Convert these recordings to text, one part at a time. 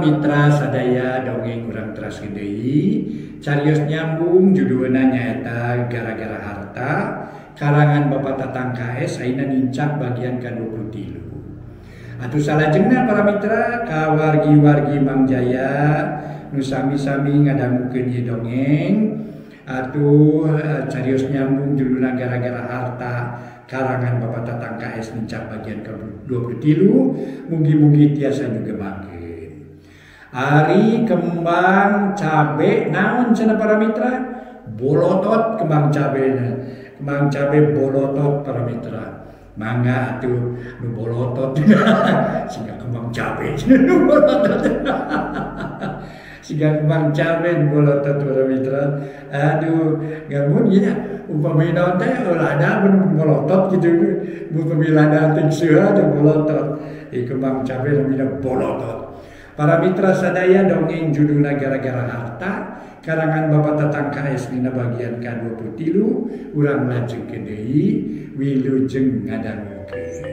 mitra sadaya dongeng urang teras deui carios nyambung judulna nyaeta gara-gara harta karangan Bapak Tatang KS ayeuna nincak bagian ka-23. Atuh salajengna para mitra ka wargi-wargi Mang Jaya nu sami-sami ngadangukeun ieu dongeng atuh carios nyambung judulna gara-gara harta karangan Bapak Tatang KS nincak bagian ka-23 mugi-mugi tiasa nyugebakeun. Ari kembang cabe naon cenah para mitra? Bolotot kembang cabena. Kembang cabe bolotot para mitra. Mangga atuh nu bolotot siga kembang cabe nu bolotot. Siga kembang cabe nu bolotot para mitra. Aduh, ngamun ieu upami naon teh lada mun bolotot kitu. Upami lada teh seueur teh bolotot. Ieu kembang cabe namina bolotot. Para mitra sadaya dongeng judulna gara-gara harta karangan Bapak Tatang KS dina bagian ka-23 urang lajengkeun deui wilujeng ngadangukeun.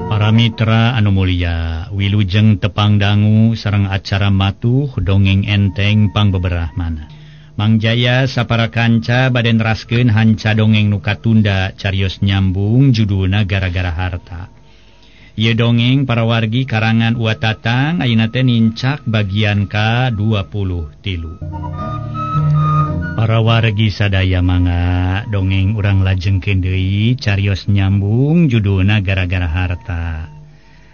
Para mitra anu mulia, wilujeng tepang dangu sareng acara matuh dongeng enteng pangbeberahmana. Mang Jaya sapara kanca bade neraskeun hanca dongeng nu katunda carios nyambung judulna gara-gara harta. Ieu dongeng para wargi karangan Uwa Tatang ayeuna teh nincak bagian ka-23. Para wargi sadaya mangga dongeng urang lajengkeun deui carios nyambung judulna gara-gara harta.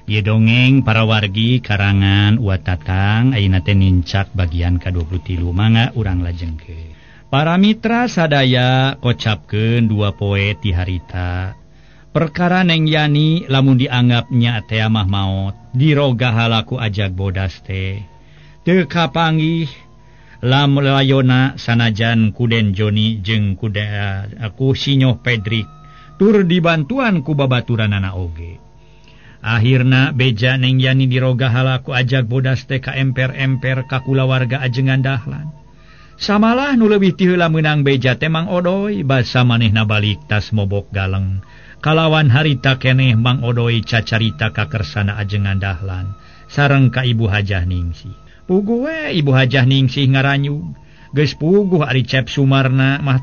Ieu dongeng para wargi karangan Uwa Tatang ayeuna teh nincak bagian ka-23 mangga urang lajengkeun. Para mitra sadaya kocapkeun dua poe ti harita. Perkara Neng Yani lamun dianggap nya teh mah maot diroga halaku ajag bodas teh. Teu kapanggih lam layona sanajan ku Den Joni jeung ku Sinyoh Pedrik tur dibantuan ku babaturanana oge. Akhirna beja Neng Yani diroga halaku ajag bodas teh ka emper-emper ka kulawarga ajengan Dahlan. Samalah nu leuwih ti heula meunang beja teh Mang Odoy basa manehna balik tas mobok galeng. Kalawan harita keneh Mang Odoy cacarita ka kersana ajengan Dahlan sareng ka Ibu Hajah Ningsih. Puguh we Ibu Hajah Ningsih ngaranyug. Geus puguh ari Cep Sumarna mah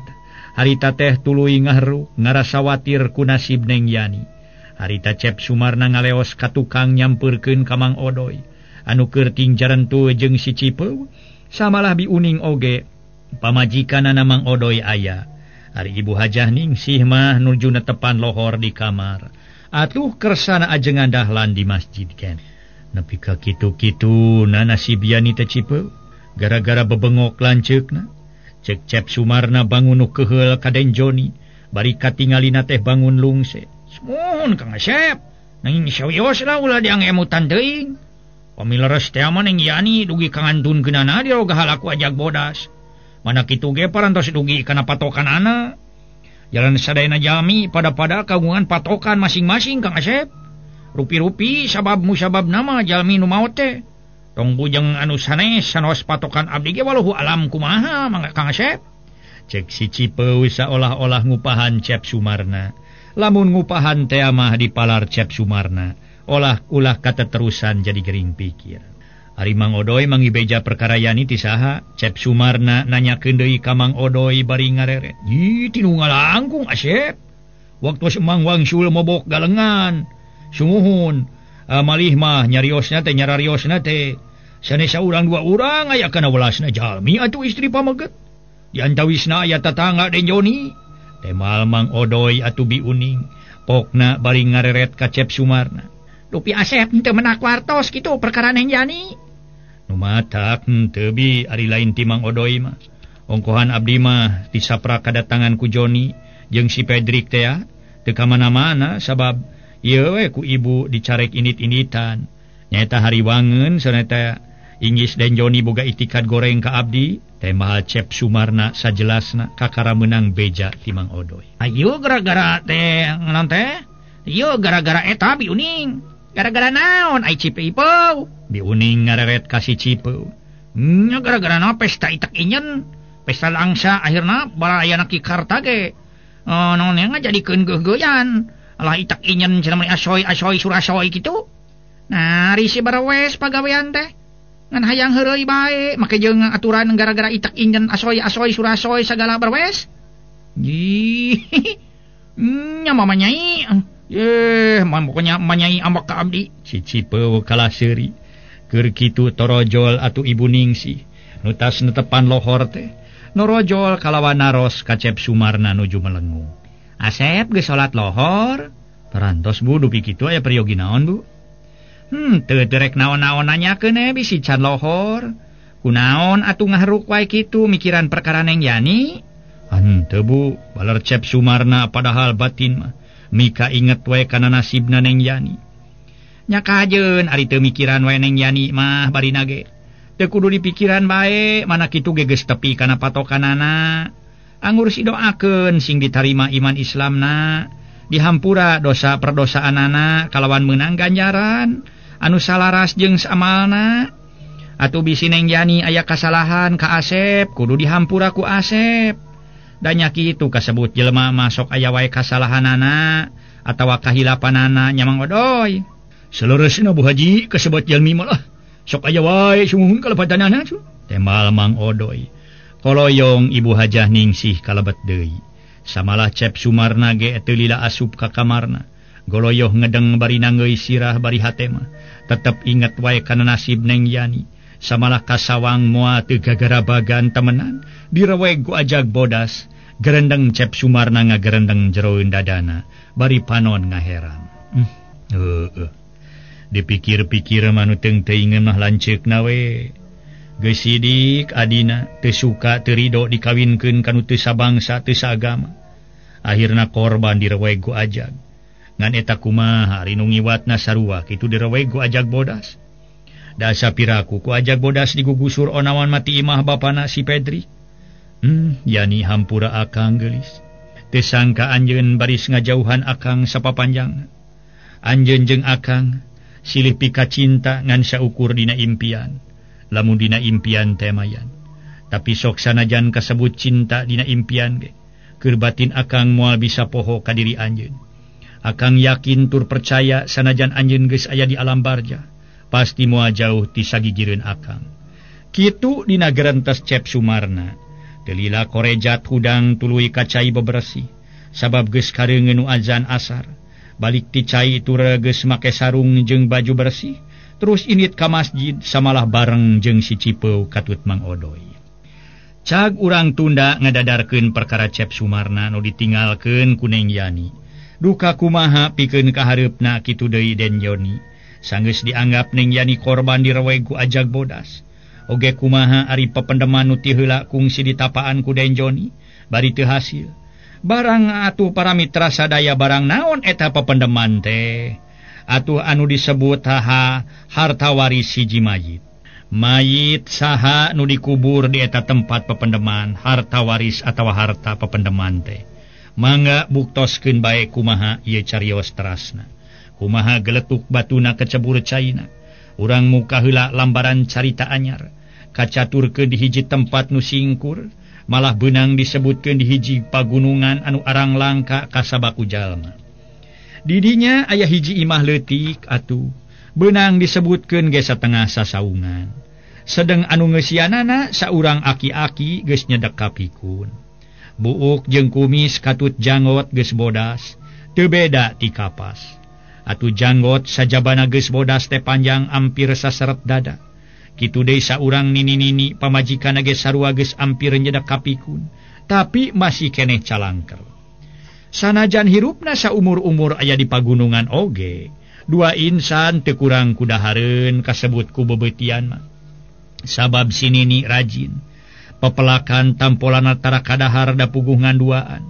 harita teh tuluy ngaharu ngarasa watir ku nasib Neng Yani. Harita Cep Sumarna ngaleos ka tukang nyampeurkeun ka Mang Odoy anu keur tingjarentu jeung si Cipeu samalah biuning oge pamajikanana Mang Odoy aya. Ari Ibu Hajah Ningsih mah nuju netepan lohor di kamar atuh kersana ajengan Dahlan di masjid ken. Nepi ka kitu-kitu na nasib Yani teh Cipeu gara-gara bebengok lanceukna. Cek Cep Sumarna bangun nu keheul ka Den Joni bari katingalina teh bangun lungse. Sumuhun Kang Asep, nanging sawios lah ulah diangemutan teuing. Pamileres teh mah Neng Yani dugi ka ngantunkeunana diroga halaku ajag bodas. Mana kitu ge parantos dugi kana patokanana. Jalan sadayana jalmi pada-pada kagungan patokan masing-masing Kang Asep. Rupi-rupi sabab musabab nama jalmi nu maot teh. Tong bujeng anu sanes sanos patokan abdi ge waluhu alam kumaha mangga Kang Asep. Cek si Cipeu saolah-olah ngupahan Cep Sumarna. Lamun ngupahan teh mah dipalar Cep Sumarna, olah ulah kateterusan jadi gering pikir. Ari Mang Odoy mangibeja perkara Yani ti saha? Cep Sumarna nanyakeun deui ka Mang Odoy bari ngareret. Ih, tinu ngalangkung Asep. Waktu Mang wangsul mobok galengan. Sumuhun, malih mah nyariosna teh nyarariosna teh. Sanes saurang dua urang aya kana welasna jalmi atuh istri pameget. Diantawisna aya tatangga Den Joni. Temal Mang Odoy atuh biuning pokna bari ngareret ka Cep Sumarna. Dupi Asep teu menak wartos kitu perkara Neng Yani. Nu matak teu bi ari lain ti Mang Odoy mah. Ongkohan abdi mah tisapra kadatangan ku Joni jeung si Pedrik teh teu ka mana-mana sabab ieu we ku ibu dicarek init-initan. Nyaeta hari wangeun saneta Inggis Den Joni boga itikad goreng ka abdi. Teh Cep Sumarna sajelasna kakara menang beja ti Mang Odoy. Ayo gara-gara teh naon teh? Ieu gara-gara eta biuning. Gara-gara naon ai Cipeu? Biuning ngareret ka si Cipeu. Nya gara-gara na pesta itek inyen. Pesta langsa akhirna barayana ki karta ge. Naon ngajadikeun geugeuyan. Alah itak inyen cenah meni asoy-asoy surasoy kitu. Nah, ari si barewes pagawean teh. Ngan hayang heureuy bae make jeung aturan gara-gara itak injen asoy-asoy surasoy sagala barewes. Ih. Nya mama nyai. Eh, pokoknya manyai ambek ka abdi. Si Cipeu kalah seuri. Keur kitu torojol atuh Ibu Ningsih. Nu tas netepan lohor teh. Norojol kalawan naros ka Cep Sumarna nuju melengung. Asep geus salat lohor. Parantos Bu dupi kitu aya peryogi naon Bu? Teu terek naon-naon nanyakeun bisi can lohor. Kunaon atuh ngaharuk wae kitu mikiran perkara Neng Yani? Henteu Bu, baler Cep Sumarna padahal batin mah mika inget wae kana nasibna Neng Yani. Nya kajeun ari teu mikiran wae Neng Yani mah barina ge. Teu kudu dipikiran bae, mana kitu ge geus tepi kana patokanana. Anggur si doakeun sing ditarima iman Islamna, dihampura dosa perdosaanana kalawan meunang ganjaran anu salaras jeung amalna. Atuh bisi Neng Yani aya kasalahan ka Asep, kudu dihampura ku Asep. Da nya kitu kasebut jelema mah sok aya wae kasalahanana atawa kahilapanana nya Mang Odoy. Saleresna Bu Haji kasebut jalmi mah lah sok aya wae sumuhun kalepatanana tembal Mang Odoy. Koloyong Ibu Hajah Ningsih kalebet deui. Samalah Cep Sumarna ge teu lila asup ka kamarna. Goloyoh ngedeng bari nangeui sirah bari hate mah tetep inget wae kana nasib Neng Yani. Samalah kasawang moal teu gagarabagan temenan direweg ku ajag bodas. Gerendeng Cep Sumarna ngagerendeng jeroeun dadana bari panon ngaherang. Heueuh. Dipikir-pikir mah nu teung teuingeun mah lanceukna we. Geus sidik adina teu suka teu rido dikawinkeun ka nu teu sabangsa teu saagama. Akhirna korban direweg ku ajag. Ngan eta kumaha ari nu ngiwatna sarua kitu direweg ku ajag bodas. Da sapiraku ku ajag bodas digugusur onawan mati imah bapana si Pedri. Yani hampura akang geulis. Teu sangka anjeun baris ngajauhan akang sapapanjangna. Anjeun jeung akang silih pika cinta ngan saukur dina impian. Lamun dina impian teh mayan. Tapi sok sanajan kasebut cinta dina impian ge, keur batin akang moal bisa poho ka diri anjeun. Akang yakin tur percaya sanajan anjeun geus aya di alam barja, pasti moal jauh ti sagigireun akang. Kitu dina gerentes Cep Sumarna. Teu lila korejat hudang tuluy ka cai bebersih, sabab geus kareungeun nu azan asar. Balik ti cai tur geus make sarung jeung baju bersih. Terus init ka masjid samalah bareng jeung si Cipeu katut Mang Odoy. Cag urang tunda ngadadarkeun perkara Cep Sumarna nu ditinggalkeun ku Neng Yani. Duka kumaha pikeun kahareupna kitu deui Den Joni. Sanggeus dianggap Neng Yani korban direweg ku ajag bodas. Oge kumaha ari pependeman nu ti heula kungsi ditapaan ku Den Joni bari teu hasil. Barang atuh para mitra sadaya barang naon eta pependeman teh. Atuh anu disebut haha harta waris hiji mayit. Mayit saha nu dikubur di eta tempat pependeman harta waris atawa harta pependeman teh. Mangga buktoskeun bae kumaha ieu carios terasna. Kumaha geletuk batuna kecebur caina. Urang muka heula lambaran carita anyar. Kacaturkeun di hiji tempat nu singkur, malah beunang disebutkeun di hiji pagunungan anu arang langka kasabaku jalma. Didinya aya hiji imah leutik atuh beunang disebutkeun ge satengah sasaungan. Sedeng anu ngeusianana saurang aki-aki geus nyedek ka pikun. Buuk jeung kumis katut janggot geus bodas, teu beda ti kapas. Atuh janggot sajabana geus bodas teh panjang ampir saseret dada. Kitu deui saurang nini-nini pamajikanna ge sarua geus ampir nyedek ka pikun, tapi masih keneh calangker. Sanajan hirupna saumur-umur aya di pagunungan oge, dua insan teu kurang kudahareun kasebut ku bebeutian mah. Sabab si nini rajin, pepelakan tampolana tara kadahar da puguh nganduaan.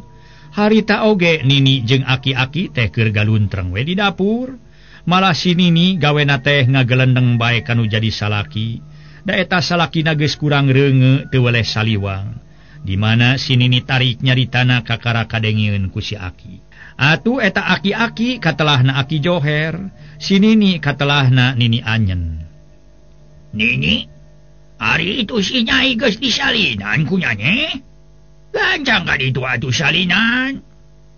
Harita oge nini jeung aki-aki teh keur galuntreng we di dapur. Malah si nini gawena teh ngagelendeng bae kanu jadi salaki. Da eta salakina geus kurang reunge teu weleh saliwang. Di mana si nini tarik nyaritana kakara kadengieun ku si aki. Atuh eta aki-aki katelahna aki Joher, si nini katelahna nini anyen. Nini, Ari itu si Nyai geus disalinan ku nyaneh. Gancang ka ditu atuh salinan.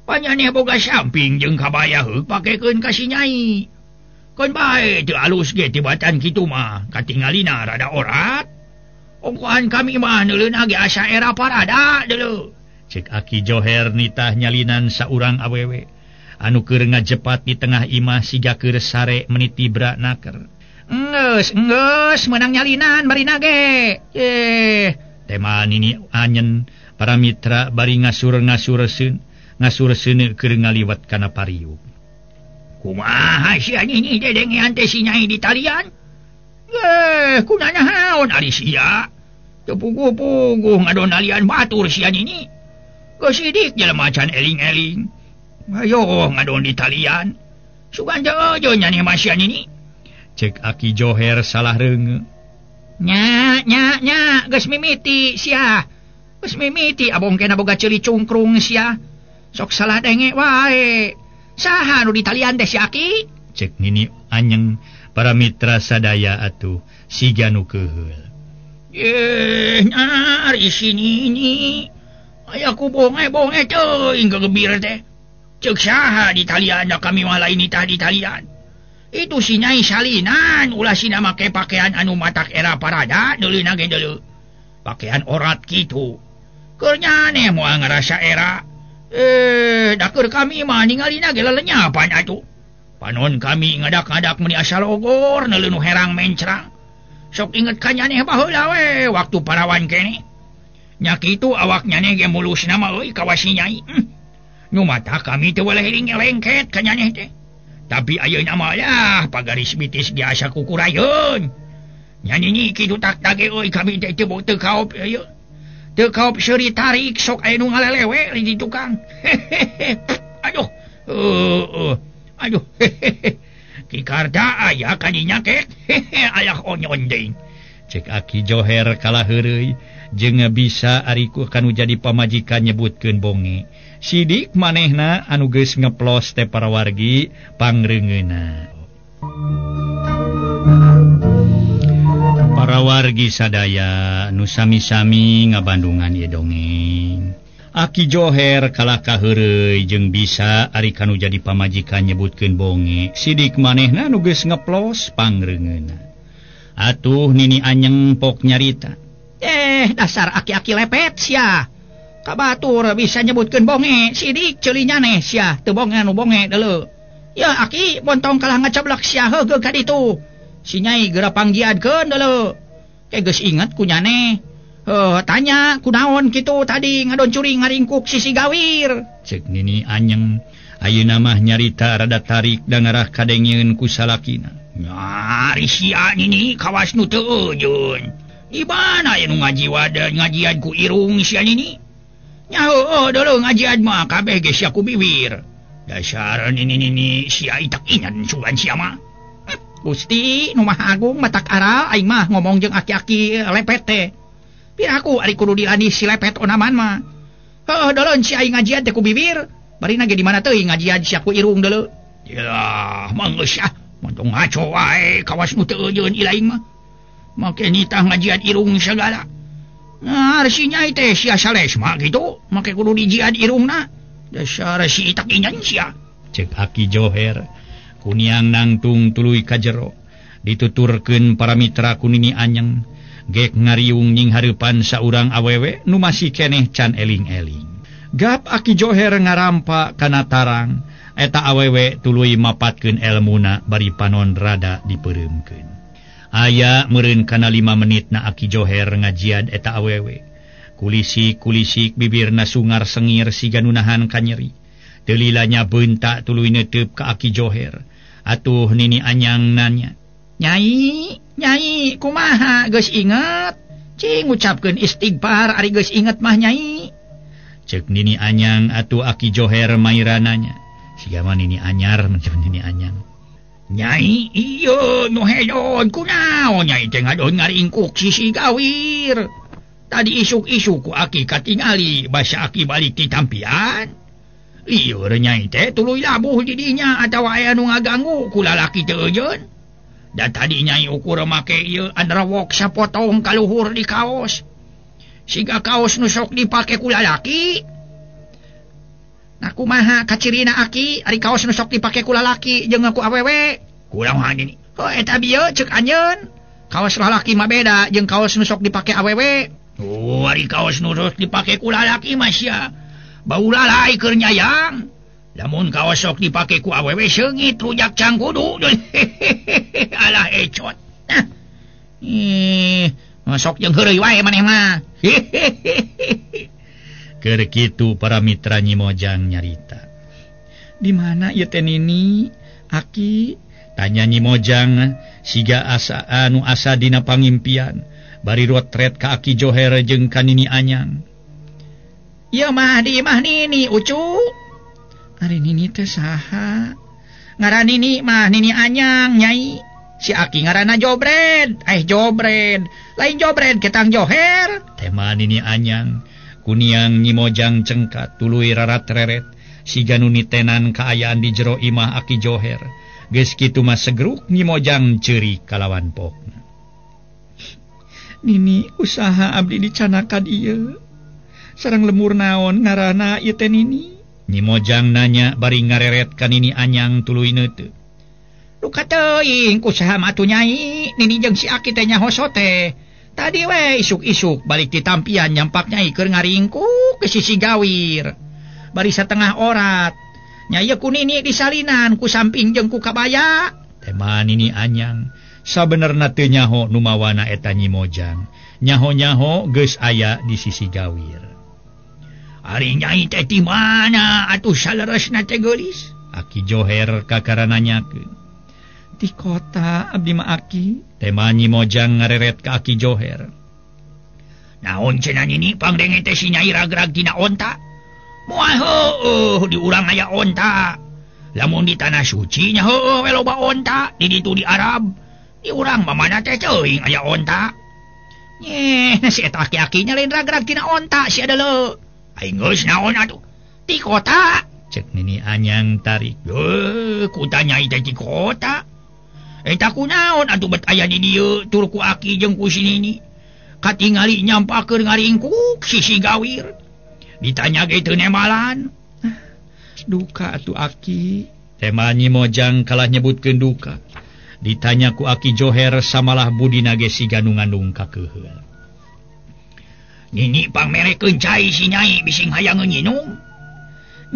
Panyaneh boga samping jeung kabaya heuk pakekeun ka si Nyai. Keun bae teu alus ge tibatan kitu mah, katingalina rada orat. Ongkohan kami mah neuleuna ge asa era parada deuleu. Cek Aki Joher nitah nyalinan saurang awewe anu keur ngajepat di tengah imah siga keur sare menitibra naker. Enggeus, enggeus meunang nyalinan barina ge. Tema nini anyen para mitra bari ngasur-ngasur seun, ngasur seuneu keur ngaliwat kana pariuk. Kumaha sia nini dedengean teh si Nyai di talian? Kunana haon ari sia? Teu puguh-puguh ngadon alian batur sia nini. Geus sidik jelema can eling-eling. Ayo ngadon di talian. Sugan teu eujeun nyaneh mah sia nini. Cek Aki Joher salah reungeut. Nya nya nya geus mimiti sia. Geus mimiti abong kena boga ceuli cungkrung sia. Sok salah denge wae. Saha nu di talian teh si Aki? Cek nini anyeng para mitra sadaya atuh siga nu keuheul. Nya ari si nini. Aya ku bonge-bonge teuing gegebir teh. Cek saha di talian da kami mah lain nitah di talian. Itu si Nyai salinan ulah sina make pakaian anu matak era parada deuleuna ge deuleu. Pakaian orat kitu. Keur nyaneh moal ngarasa era. Da keur kami mah ningalina ge lelenyapan atuh. Panon kami ngadak-ngadak meuni asa logor neuleun nu herang mencrang. Sok inget ka nyaneh baheula we waktu parawan keneh. Nya kitu awak nyaneh ge mulusna mah euy kawas si Nyai. Nu mata kami teu weleh lengket ka nyaneh teh. Tapi ayeuna mah lah pagaris bitis ge asa kukurayeun. Nya nini kitu tak tage euy kami teh teu kaop ieu. Teu kaop seuri tarik sok aya nu ngalelewe di tukang. Aduh. Aduh. Ki Karda aya kadinya kek. Ayah onyon deui. Cek Aki Joher kalah heureuy jeung bisa ariku kanu jadi pamajikan nyebutkeun bonge. Sidik manehna anu geus ngeplos teh para wargi pangreungeuna. Para wargi sadaya nu sami-sami ngabandungan ieu dongeng. Aki Joher kalah kaheureuy jeung bisa ari kanu jadi pamajikan nyebutkeun bonge. Sidik manehna nu geus ngeplos pangreungeuna. Atuh nini anyeng pok nyarita. Dasar aki-aki lepet sia. Kabatur bisa nyebutkeun bonge, sidik ceuli nyaneh sia, teu bonge anu bonge deuleu. Ya aki bontong kalah ngacablak sia heugeut ka ditu. Si Nyai geura panggiadkeun deuleu. Ke geus inget ku nyaneh. Tanya kunaon kitu tadi ngadon curi ngaringkuk sisi gawir. Cek nini anyeng ayeuna mah nyarita rada tarik da ngarah kadengeun ku salakina. Ari sia nini kawas nu teu eujeun. Di mana aya nu ngajiwad ngajian ku irung sia nini? Nya heueuh deuleu ngajian mah kabeh ge sia ku bibir. Dasar nini nini sia itak ingan sugan sia mah. Gusti nu Maha Agung matak aral aing mah ngomong jeung aki-aki lepet teh. Piraku ari kudu dilani si lepet onaman mah. Heueuh deuleu si aing ngajian teh ku bibir. Barina ge di mana teuing ngajian sia ku irung deuleu. Yalah, manggeus ah. Montong ngaco wae kawas nu teu eujeun ilaing mah. Make nitah ngajian irung segala. Nah, si Nyai teh sia salesma kitu, make kudu dijian irungna. Dasar si itak inyan sia. Cek Aki Joher kuniang nangtung tuluy ka jero. Dituturkeun para mitra ku nini anyeng. Gek ngariung nying hareupan saurang awewe nu masih keneh can eling-eling. Gap Aki Joher ngarampa kana tarang. Eta awewe tuluy mapatkeun elmuna bari panon rada dipeureumkeun. Aya meureun kana 5 menit na Aki Joher ngajian eta awewe. Kulisik-kulisik bibirna sungar sengir siga nu nahan kanyeri. Teu lila nya beunta tuluy neuteup ka Aki Joher. Atuh nini anyang nanya. Nyai, nyai kumaha geus inget? Cing ngucapkeun istighfar ari geus inget mah nyai. Cek nini anyang atuh Aki Joher mairananya. Siga mah nini anyar macam nini anyang. Nyai ieu nu hedon kunaon nyai teh ngadon ngaringkuk sisi gawir. Tadi isuk-isuk ku aki katingali basa aki balik ti tampian. Ieu nyai teh tuluy labuh di dinya atawa aya nu ngaganggu ku lalaki teu eujeun. Da tadi nyai ukur make ieu anrawok sapotong kaluhur di kaos. Siga kaos nu sok dipake ku lalaki. Nah kumaha kacirina aki ari kaos nu sok dipake ku lalaki jeung ku awewe? Kurang nini. Oh eta bieu ceuk anjeun. Kaos lalaki mah beda jeung kaos nu sok dipake awewe. Oh ari kaos nu sok dipake ku lalaki mah sia. Bau lalai keur nyayang. Lamun kaos sok dipake ku awewe seungit rujak cangkudu. Alah ecot. Nah. Ih, sok jeung heureuy wae maneh mah. Keur kitu para mitra Nyi Mojang nyarita. Di mana ieu teh Nini? Aki tanya Nyi Mojang siga asa anu asa dina pangimpian bari rotret ka Aki Joher jeung ka Nini Anyang. Ieu mah di imah Nini Ucu. Ari Nini teh saha? Ngaran Nini mah Nini Anyang nyai. Si Aki ngaranna Jobred. Jobred. Lain Jobred ketang Joher. Tema Nini Anyang kuniang Nyi Mojang cengkat tuluy rarat-reret siga nu nitenan kaayaan di jero imah Aki Joher. Geus kitu mah segruk Nyi Mojang ceurik kalawan pokna. Nini usaha abdi dicanakan ieu. Sareng lemur naon ngaranna ieu teh Nini? Nyi Mojang nanya bari ngareret ka Nini Anyang tuluy neuteup. Duka teuing kusaha mah atuh nyai, Nini jeung si Aki teh nyaho sote. Tadi we isuk-isuk balik ti tampian nyampak nyai keur ngaringkuk ke sisi gawir. Bari satengah orat. Nyai ku Nini disalinan ku samping jeung ku kabaya. Tema Nini Anyang sabenerna teu nyaho nu mawana eta Nyi Mojang. Nyaho-nyaho geus aya di sisi gawir. Ari nyai teh di mana atuh saleresna teh geulis? Aki Joher kakara nanyakeun. Di kota abdi mah Aki. Tema Nyi Mojang ngareret ka Aki Joher. Naon cenah Nini pangdenge teh si nyai ragrag dina onta? Moal heueuh di urang aya onta. Lamun di tanah suci nya heueuh we loba onta, di ditu di Arab. Di urang mah mana teh teuing aya onta. Nyeh, si eta aki-akinya lain ragrag tina onta si adeuleu. Aing geus naon atuh? Di kota. Cek Nini Anyang tarik. Heuh, ku tanya teh di kota. Eta kunaon atuh bet aya di dieu tur ku aki jeung ku si Nini. Katingali nyampakeun ngaringkuk sisi gawir. Ditanya ge teu nemalan. Duka atuh Aki. Tema Nyi Mojang kalah nyebutkeun duka. Ditanya ku Aki Joher samalah budina ge siga nu ngandung kakeuheul. Nini pangmerekeun cai si nyai bising hayang nginum.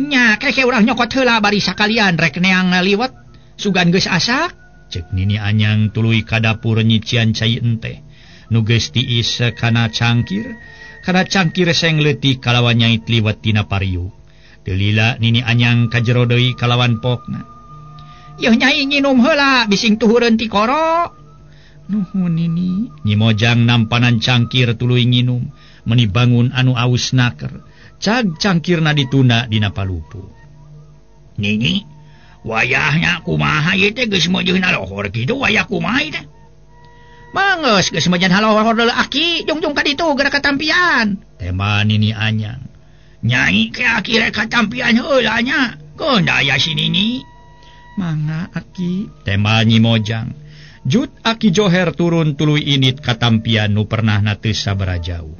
Nya keke urang nyokot heula bari sakalian rek neang liwet sugan geus asak. Cek Nini Anyang tuluy ka dapur nyician cai enteh. Nu geus tiis kana cangkir, kana cangkir seng leutik kalawan nyait liwet tina pariuk. Teu lila Nini Anyang ka jero deui kalawan pokna. Yeuh nyai nginum heula bising tuhureun ti koro. Nuhun Nini. Nyi Mojang nampanan cangkir tuluy nginum, meni bangun anu aus naker. Cag cangkirna ditunda dina palupu. Nini, wayahnya kumaha ieu teh geus meujeuhna lohor kitu wayah kumaha ieu teh? Mangeus geus meujeuhna lohor deuleu Aki, jungjung ka ditu geura katampian. Tema Nini Anyang. Nyai ke Aki rek katampian heula nya. Keun aya si Nini. Mangga Aki. Tema Nyi Mojang. Jut Aki Joher turun tuluy init katampian nu pernahna teu sabaraha jauh.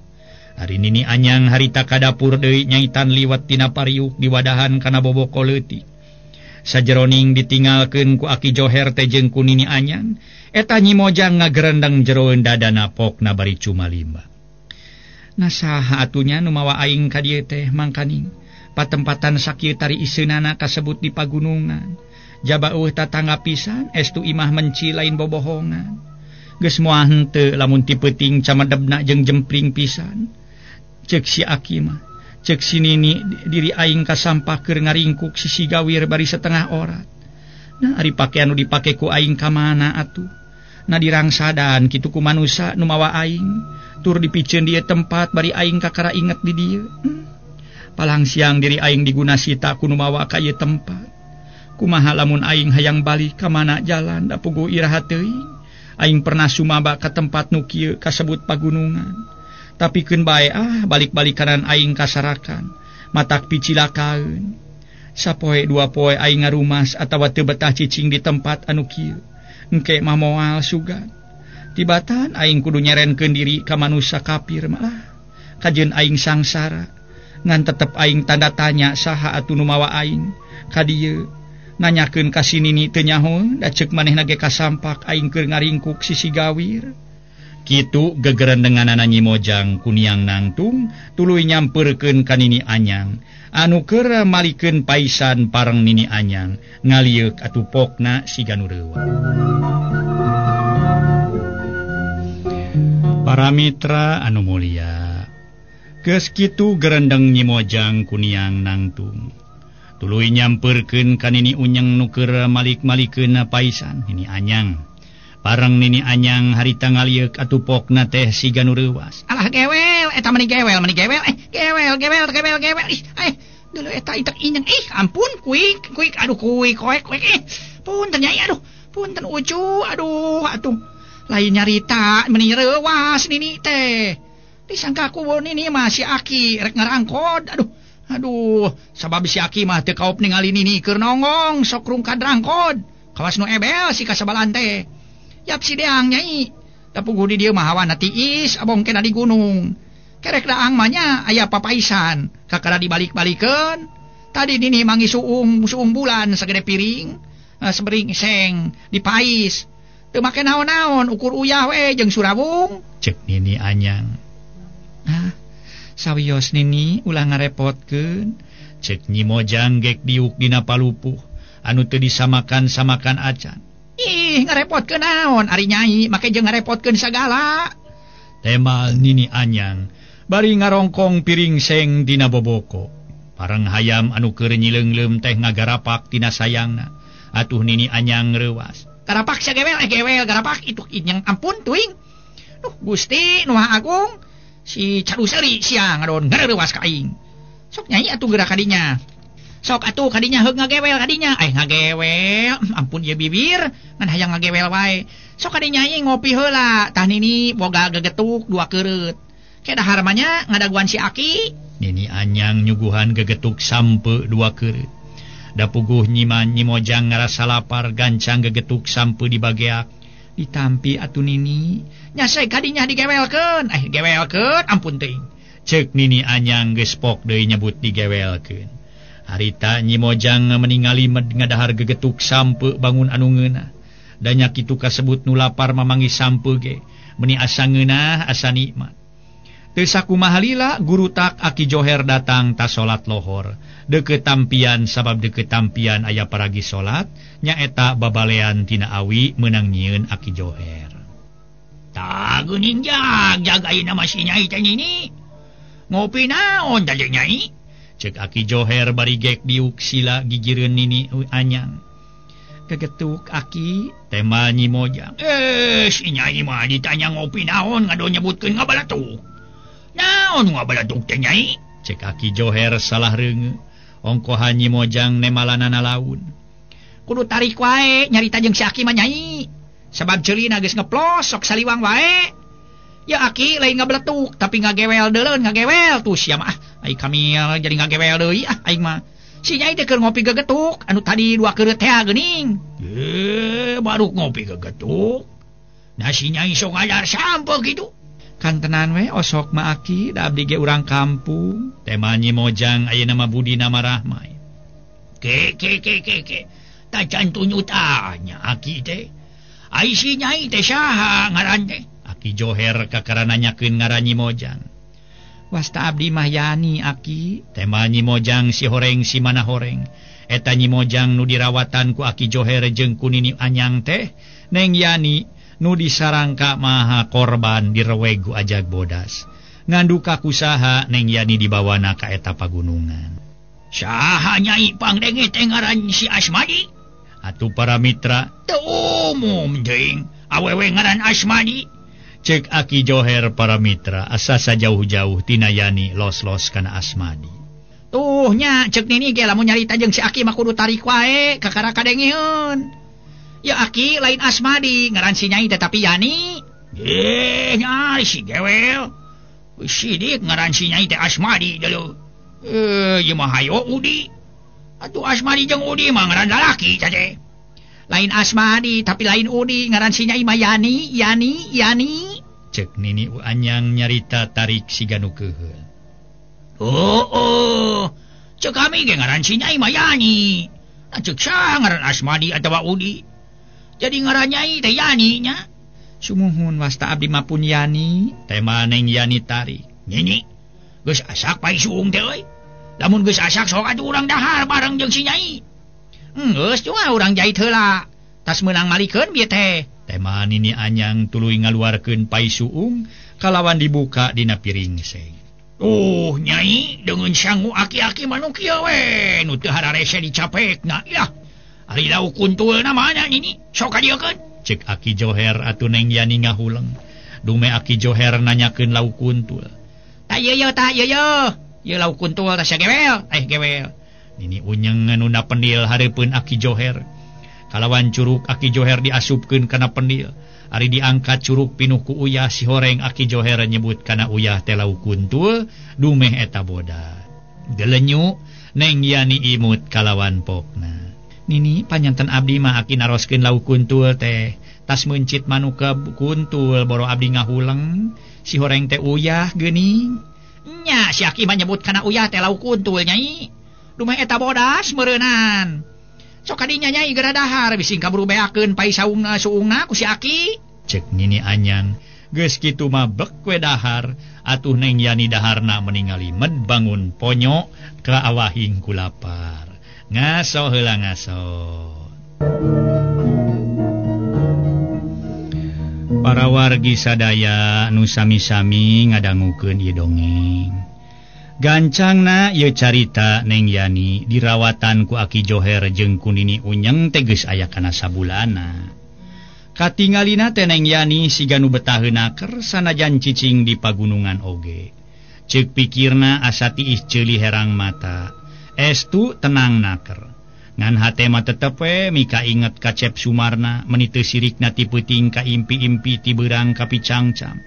Ari Nini Anyang harita ka dapur deui nyaitan liwet tina pariuk diwadahan kana boboko leutik. Sajeroning ditinggalkeun ku Aki Joher teh jeung ku Nini Anyang, eta Nyi Mojang ngagerendeng jeroeun dadana pokna bari cumalimba. Nah saha atunya nu mawa aing ka dieu teh mangkaning patempatan sakieu tari iseunana kasebut di pagunungan. Jaba eueuh tatangga pisan estu imah menci lain bobohongan. Geus moal henteu lamun ti peuting camedebna jeung jempling pisan. Ceuk si Aki mah, ceuk si Nini diri aing kasampah keur ngaringkuk sisi gawir bari setengah orat. Nah ari pakean nu dipake ku aing ka mana atuh? Nah dirangsadan kitu ku manusa nu mawa aing. Tur dipiceun dieu tempat bari aing kakara inget di dieu. Palang siang diri aing diguna sita ku nu mawa ka ieu tempat. Kumaha lamun aing hayang balik ka mana jalan da puguh iraha teuing. Aing pernah sumaba ka tempat nu kieu kasebut pagunungan. Tapi keun bae ah balik-balik kanan aing kasarakan. Matak picilakaeun. Sapoe dua poe aing ngarumas atawa teu betah cicing di tempat anu kieu. Engke mah moal sugan. Tibatan aing kudu nyerenkeun diri ka manusa kafir malah. Kajeun aing sangsara. Ngan tetep aing tanda tanya saha atuh nu mawa aing ka dieu. Nanyakeun ka si nini teu nyaho, da ceuk manehna ge kasampak aing keur ngaringkuk sisi gawir. Kitu gegerendenganana Nyi Mojang kuniang nangtung tuluy nyampeurkeun ka Nini Anyang anu keur malikeun paisan pareng Nini Anyang ngalieuk atuh pokna siga nu reuwa. Para mitra anu mulia, geus kitu gerendeng Nyi Mojang kuniang nangtung tuluy nyampeurkeun ka Nini Unyeng nu keur malik-malikeun paisan Nini Anyang. Pareng Nini Anyang harita ngalieuk atuh pokna teh siga nu reuwas. Alah gewel, eta meni gewel, gewel gewel gewel gewel. Ih, dulu eta itek inyeng. Ih, ampun kuik, kuik, aduh kuik, koek, koek. Ih, punten nyai, aduh, punten ucu, aduh, atuh. Lain nyarita meni reuwas nini teh. Disangka ku nini mah si Aki rek ngarangkod. Aduh, aduh, sabab si Aki mah teu kaop ningali nini keur nongong sok rungkad rangkod. Kawas nu ebel si kasabalan teh. Yap si deang nyai, da puguh di dieu mah hawana tiis abong kena di gunung. Kerek daang mah nya aya papaisan, kakara dibalik-balikeun. Tadi nini mangi suung, suung bulan sagede piring, sebering seng dipais. Teu make naon-naon, ukur uyah we jeung surawung. Cek Nini Anyang. Ah, sawios nini ulah ngarepotkeun. Cek Nyi Mojang gek diuk dina palupuh anu teu disamakan-samakan acan. Ih, ngarepotkeun naon ari nyai, make jeung ngarepotkeun sagala. Temal Nini Anyang bari ngarongkong piring seng dina boboko. Pareng hayam anu keur nyileungleum teh ngagarapak tina sayangna. Atuh Nini Anyang reuwas. Garapak sia gewel, gewel garapak itu inyang ampun tuing. Duh Gusti nu Maha Agung, si Caduseuri sia ngadon ngareuwas ka aing. Sok nyai atuh geura kadinya. Sok atuh kadinya heug ngagewel kadinya. Ngagewel, ampun ieu bibir, ngan hayang ngagewel wae. Sok kadinya ieu ngopi heula, tah nini boga gegetuk dua keureut. Ke dahar mah nya ngadaguan si Aki. Nini Anyang nyuguhan gegetuk sampe dua keureut. Da puguh Nyi Mojang ngarasa lapar gancang gegetuk sampe dibageak. Ditampi atuh nini, nyasai kadinya digewelkeun. Gewelkeun, ampun teuing. Ceuk Nini Anyang geus pok deui nyebut digewelkeun. Harita Nyi Mojang meningali med ngadahar gegetuk sampe bangun anu ngeunah. Da nya kitu kasebut nu lapar mamangi sampe ge meuni asa ngeunah asa nikmat. Teu sakumaha lila guru tak Aki Joher datang ta salat lohor. Deukeut tampian sabab deukeut tampian aya paragi salat nyaeta babalean tina awi meunang nyieun Aki Joher. Tah geuning jag jag ayeuna mah si nyai teh nini. Ngopi naon teh nyai? Cek Aki Joher bari gek diuk sila gigireun Nini Anyang. Gegetuk Aki tema Nyi Mojang. Si nyai mah ditanya ngopi naon ngado nyebutkeun ngabalatuk. Naon ngabalatuk teh nyai? Cek Aki Joher salah reungeut. Ongkohan Nyi Mojang nemalanana laun. Kudu tarik wae nyarita jeung si Aki mah nyai. Sabab ceulina geus ngeplos sok saliwang wae. Ya Aki lain ngabeletuk tapi ngagewel deuleun ngagewel tuh sia mah. Ai kami jadi ngagewel deui ah aing mah. Si nyai teh keur ngopi gegetuk anu tadi dua keureut teh geuning. Baru ngopi gegetuk. Nah si nyai sok ngadar sampe kitu. Kantenan we osok mah Aki da abdi ge urang kampung. Tema Nyi Mojang ayeuna mah budina marahmai. Ke ke ke ke ke. Tacan tunyutanya Aki teh. Ai si nyai teh saha ngaran teh? Aki Joher kakara nanyakeun ngaran Nyi Mojang. Wasta abdi mah Yani Aki. Tema Nyi Mojang si horeng si mana horeng. Eta Nyi Mojang nu dirawatan ku Aki Joher jeung ku Nini Anyang teh Neng Yani nu disarangka maha korban direweg ku ajag bodas. Nganduka kusaha Neng Yani dibawana ka eta pagunungan. Saha nyai pangdenge teh ngaran si Asmadi? Atuh para mitra teu umum deing awewe ngaran Asmadi. Cek Aki Joher para mitra asa sajauh-jauh tina Yani los-los kana Asmadi. Tuh nya cek nini ge lamun nyarita jeung si Aki mah kudu tarik wae kakara kadengeun. Ya Aki lain Asmadi ngaran si nyai tetapi Yani. Nyai si gewel. Sidik ngaran si nyai teh Asmadi deuleu. Ieu mah hayo Udi. Atuh Asmadi jeung Udi mah ngaran lalaki teh. Lain Asmadi tapi lain Udi ngaran si Nyai mah Yani Yani Yani. Cek Nini Anyang nyarita tarik siga nu keuheul. Oh oh, cek kami ge ngaran si Nyai mah Yani. Nah, cek saha ngaran Asmadi atawa Udi. Jadi ngaran Nyai teh Yani nya. Sumuhun wasta abdi mah pun Yani. Tema Neng Yani tarik. Nini, geus asak pai suung teh euy. Lamun geus asak sok atuh urang dahar bareng jeung si Nyai. Geus cuma urang jahit heula. Tas meunang malikeun bieu teh. Tema Nini Anyang tuluy ngaluarkeun pai suung kalawan dibuka dina piring seng. Nyai deungeun sangu aki-aki mah nu kieu we nu teu hararese dicapekna. Yah, ari lauk kuntulna mana Nini? Sok kadieukeun. Cek Aki Joher atuh Neng Yani ngahuleng. Dume Aki Joher nanyakeun lauk kuntul. Ta ieu yeuh ta ieu yeuh. Ieu lauk kuntul tah sia gewel. Gewel. Nini Unyeng nganuna pendil hareupeun Aki Joher. Kalawan curug Aki Joher diasupkeun kana pendil. Ari diangkat curug pinuh ku uyah si horeng Aki Joher nyebut kana uyah teh lauk kuntul dumeh eta bodas. Gelenyu Neng Yani imut kalawan pokna. Nini panyanten abdi mah aki naroskeun lauk kuntul teh. Tas meuncit manuka kuntul boro abdi ngahuleng si horeng teh uyah geuning. Nya si aki mah nyebut kana uyah teh lauk kuntul Nyai. Dumeh eta bodas meureunan. Sok kadinya Nyai geura dahar bising kaburu beakeun pai saungna suungna ku si aki. Cek Nini Anyang. Geus kitu mah bek we dahar atuh Neng Yani daharna meningali med bangun ponyo ka awahing ku lapar. Ngaso heula ngaso. Para wargi sadaya nu sami-sami ngadangukeun ieu dongeng. Gancangna ieu carita Neng Yani dirawatan ku Aki Joher jeung ku Nini Unyeng teh geus aya kana sabulana. Katingalina teh Neng Yani siga nu betaheun naker sanajan cicing di pagunungan oge. Ceuk pikirna asa tiis ceuli herang mata. Estu tenang naker. Ngan hate mah tetep we mika inget ka Cep Sumarna meni teu sirikna ti peuting ka impi-impi ti beurang ka picangcam.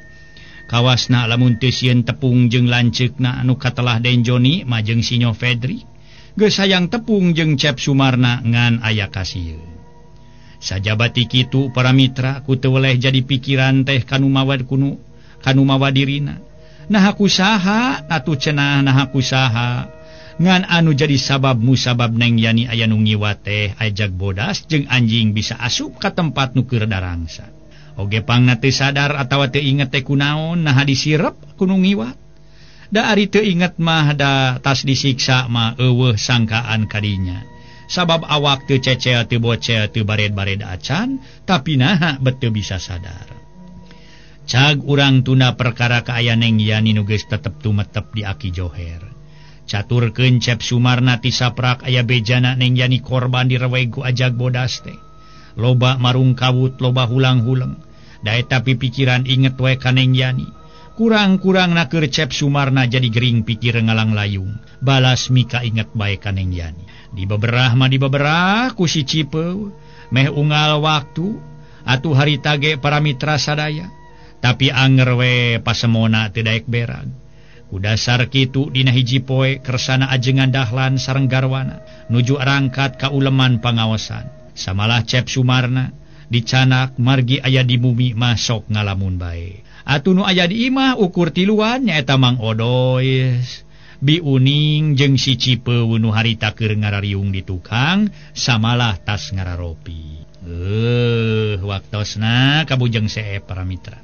Kawasna lamun teu sieun tepung jeung lanceukna anu katelah Denjoni majeng Sinyo Fedri. Geus hayang tepung jeung Cep Sumarna ngan aya kasieun. Sajabati kitu para mitra ku teu weleh jadi pikiran teh kanu mawad kunu kanu mawa dirina. Naha kusaha atuh cenah naha kusaha. Ngan anu jadi sabab musabab Neng Yani aya nu ngiwat teh ajag bodas jeung anjing bisa asup ka tempat nu keur darangsa. Oge pangna teu sadar atawa teu inget teh kunaon naha disirep ku nu ngiwat. Da ari teu inget mah da tas disiksa mah eueuh sangkaan kadinya. Sabab awak teu cecel teu bocel teu bared-bared acan tapi naha bet teu bisa sadar. Cag urang tunda perkara kaaya Neng Yani nu geus tetep tumetep di Aki Joher. Caturkeun Cep Sumarna ti saprak aya bejana Neng Yani korban direweg ku ajag bodas teh. Loba marung kawut, loba hulang-huleng. Da eta pipikiran inget we ka Neng Yani. Kurang-kurang na keur Cep Sumarna jadi gering pikir ngalang layung. Balas mika inget bae ka Neng Yani. Di beberah mah di beberah ku si Cipeu. Meh unggal waktu atuh harita ge para mitra sadaya. Tapi anger we pasemona teu daek berag. Kudasar kitu dina hiji poe kersana ajengan Dahlan sareng garwana nuju arangkat ka uleman pangaosan. Samalah Cep Sumarna dicanak margi aya di bumi masok ngalamun bae. Atuh nu aya di imah ukur tiluan nyaeta Mang Odoy, Bi Uning jeung si Cipeu nu harita keur ngarariung di tukang samalah tas ngararopi. Waktosna kabujeng seep para mitra.